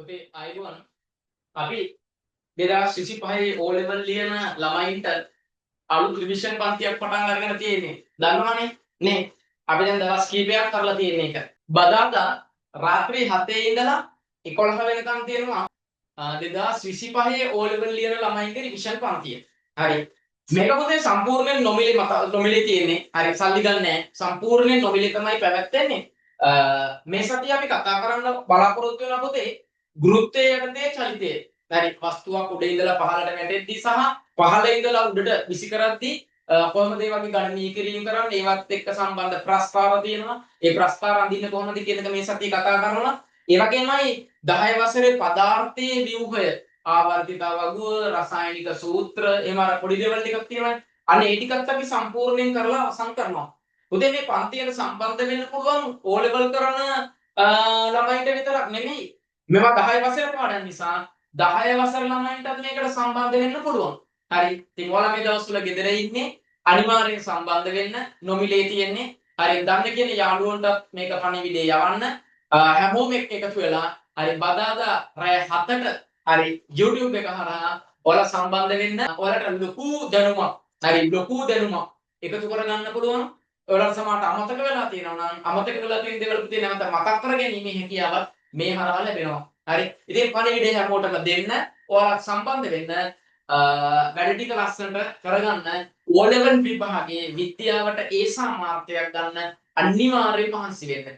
පුතේ ආයුබෝවන්. අපි 2025 O level ලියන ළමයින්ට අලුත් රිවිෂන් පන්තියක් පටන් අරගෙන තියෙන්නේ. දන්නවනේ නේ? අපි දැන් දවස් කීපයක් කරලා තියෙන එක. බදාදා රාත්‍රී 7 ඉඳලා 11 වෙනකන් තියෙනවා 2025 O level ලියන ළමයින්ගේ රිවිෂන් පන්තිය. හරි. මේක පුතේ සම්පූර්ණයෙන් නොමිලේ මත නොමිලේ තියෙන්නේ. හරි, සල්ලි ගන්න නෑ. සම්පූර්ණයෙන් නොමිලේ තමයි පැවැත්වෙන්නේ. මේ සතිය අපි කතා කරන්න බලාපොරොත්තු වෙන පුතේ ගුරුත්වය යටතේ චලිතය. හරි, වස්තුවක් උඩ ඉඳලා පහළට වැටෙද්දී සහ පහළ ඉඳලා උඩට විසි කරද්දී කොහොමද ඒ වගේ ගණනීය කිරීම කරන්නේ? ඒවත් එක්ක සම්බන්ධ ප්‍රස්තාර තියෙනවා. ඒ ප්‍රස්තාර අඳින්න කොහොමද කියන එක මේ සතිය කතා කරනවා. ඒ වගේමයි 10 වසරේ පදාර්ථයේ ව්‍යුහය, ආවර්තිත වගුව, රසායනික සූත්‍ර, එහෙම අර පොඩි දේවල් ටිකක් තියෙනවානේ. අන්න ඒ ටිකත් අපි සම්පූර්ණයෙන් කරලා අවසන් කරනවා. පුතේ, මේ පන්තියට සම්බන්ධ වෙන්න පුළුවන් O level කරන ළමයින්ට විතරක් නෙමෙයි. මේවා 10 වසර පාඩම් නිසා 10 වසර ළමයින්ටත් මේකට සම්බන්ධ වෙන්න පුළුවන්. හරි. ඉතින් ඔයාලා මේ දවස්වල ගෙදර ඉන්නේ, අනිවාර්යෙන් සම්බන්ධ වෙන්න, නොමිලේ තියෙන්නේ. හරි, දන්න කියන යාළුවන්ටත් මේක පණිවිඩය යවන්න. හැමෝම එක්ක එකතු වෙලා, හරි, බදාදා රැය 7ට, හරි, YouTube එක හරහා ඔයාලා සම්බන්ධ වෙන්න. ඔයාලට ලොකු දැනුමක්, හරි, ලොකු දැනුමක් එකතු කරගන්න පුළුවන්. ඔයාලට සමහරට අමතක වෙලා තියෙනවා නම් අමතක වෙලා තියෙන දේවල් පුතේ නැවත මතක් කර ගැනීමේ හැකියාවක් මේ හරහා ලැබෙනවා. හරි. ඉතින් පණිවිඩය හැමෝටම දෙන්න. ඔයාලා සම්බන්ධ වෙන්න. වැඩ ටික ලස්සනට කරගන්න. O level විභාගයේ විද්‍යාවට ඒ සාමාර්ථයක් ගන්න අනිවාර්යයෙන්ම මහන්සි වෙන්න.